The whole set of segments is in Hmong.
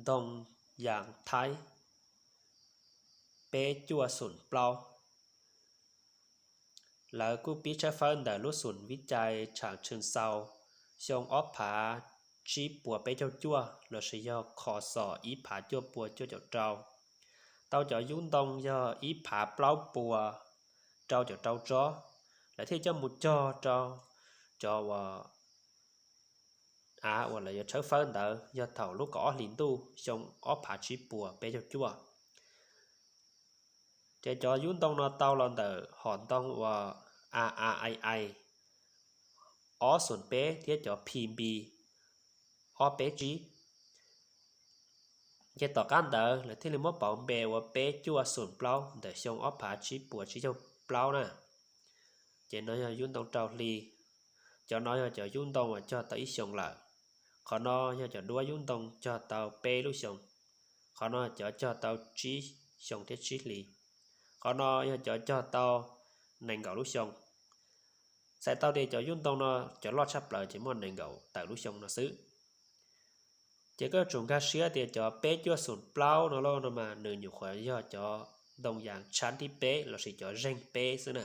ntoo yas thaib peb cuaj xoom plaub. Lawv kuj pib tshawb fawb ntawm lub xoom vib cai Tsham Tsheej Xau xyoo ob phav tsib puas peb caug cuaj lossis yog kho xom ib phav cuaj puas cuaj caum rau. Tau cov yub ntoo yog ib phav plaub puas rau caum rau tsob. Lawv thiaj coj mus cog rau cov uas av uas lawv yuav tshawb fawb ntawd yog thaum lub kaum ob hlis ntuj xyoo ob phav tsib puas peb caug cuaj. Ces cov yub ntoo no tau los ntawm hom ntoo uas A A I I ob xoom peb thiab cov P B ob peb tsib. Ces tom qab ntawd lawv thiaj li muab pauv npe ua peb cuaj xoom plaub ntawm xyoo ob phav tsib puas tsib caug plaub na. Ces no yog yub ntoo rau hli. Cov no yog cov yub ntoo uas cog tau ib xyoos lawm. Qhov no yog cov duab yub ntoo cog tau peb lub xyoo. Qhov no cov cog tau tsib xyoo thiab tsib hlis. Qhov no yog cov cog tau nees nkaum lub xyoo. Txhais tau tias cov yub ntoo no cov loj tshaj plaws ces muaj nees nkaum tawm lub xyoo no xwb. Ces koj yuav tsum nkag siab tias cov peb cuaj xoom plaub no los no mas nws nyuam qhuav yog cov ntoo yas tshab thib peb lossis cov zeeg peb xwb na.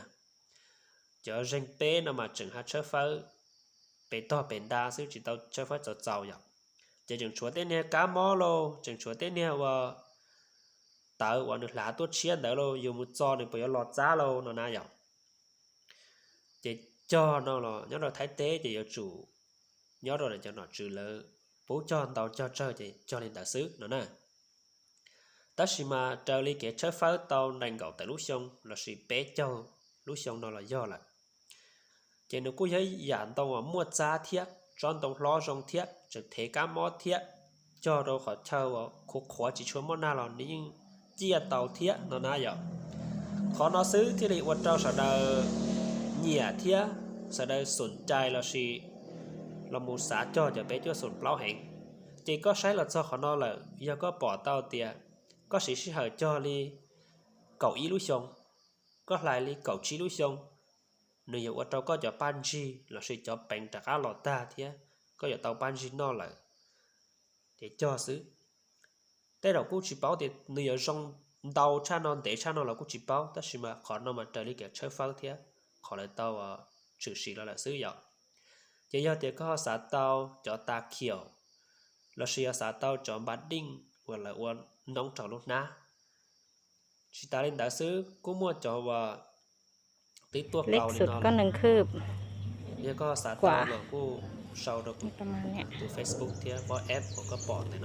Cov zeeg peb no mas tseem hab tshawb fawb pes tog pes nta xwb, tsis tau tshawb fawb txaus txaus yom. Ces tseem tshuav tej niag kab mob lauj, tseem tshuav tej niag uas tawv uas nws hlav tuaj tshiab ntawd lauj, yus mus txo nws puas yuav los txab lauj no na yom. Ces cog no los nyob rau Thaib teb ces yuav tsum nyob rau cov nom tswv lawv pub cog ntau cog tsawg ces cog li ntawd xwb no na. Tab sis mas raws li kev tshawb fawb tau nees nkaum tawm lub xyoo lossis peb caug lub xyoo no los yog lawm. Ces nws kuj yog yam ntoo uas muaj txab thiab tsob ntoo hlob zoo thiab tseem thev kab mob thiab, cog rau qhov chaw uas qhuav qhuav tsis tshua muaj nag los nws yeej ciaj tau thiab no na yom. Qhov no xwb thiaj li ua rau sawv daws nyiam thiab sawv daws xoom cai lossis los mus xav cog cov peb cuaj xoom plaub heev. Ces koj saib los txog qhov no lawm, yog koj pom tau tias koj siv sij hawm cog li kaum ib lub xyoo, koj hlais li kaum tsib lub xyoo, nws yuav ua rau koj cov paj ntsig lossis cov peev rov qab los tag thiab koj yuav tau paj ntsig noj lawm. Ces cog xwb. Tej zaum kuj tsis paub tias nws yuav zoo ntau tshaj no ntev tshaj no los kuj tsis paub, tab sis mas qhov no mas raws li kev tshawb fawb thiab qhov lawv tau tshwm sim los lawm xwb yom. Ces yog tias koj ho xav tau cov tas khiaum lossis yog xav tau cov npas deej uas lawv ua noob rau lub hnab, tsis tas li ntawd xwb kuj muaj cov uas twb tuaj kaus li no, yog koj xav tau los kuj sau rau kuv tus Facebook thiab WhatsApp uas koj pom ntawm no.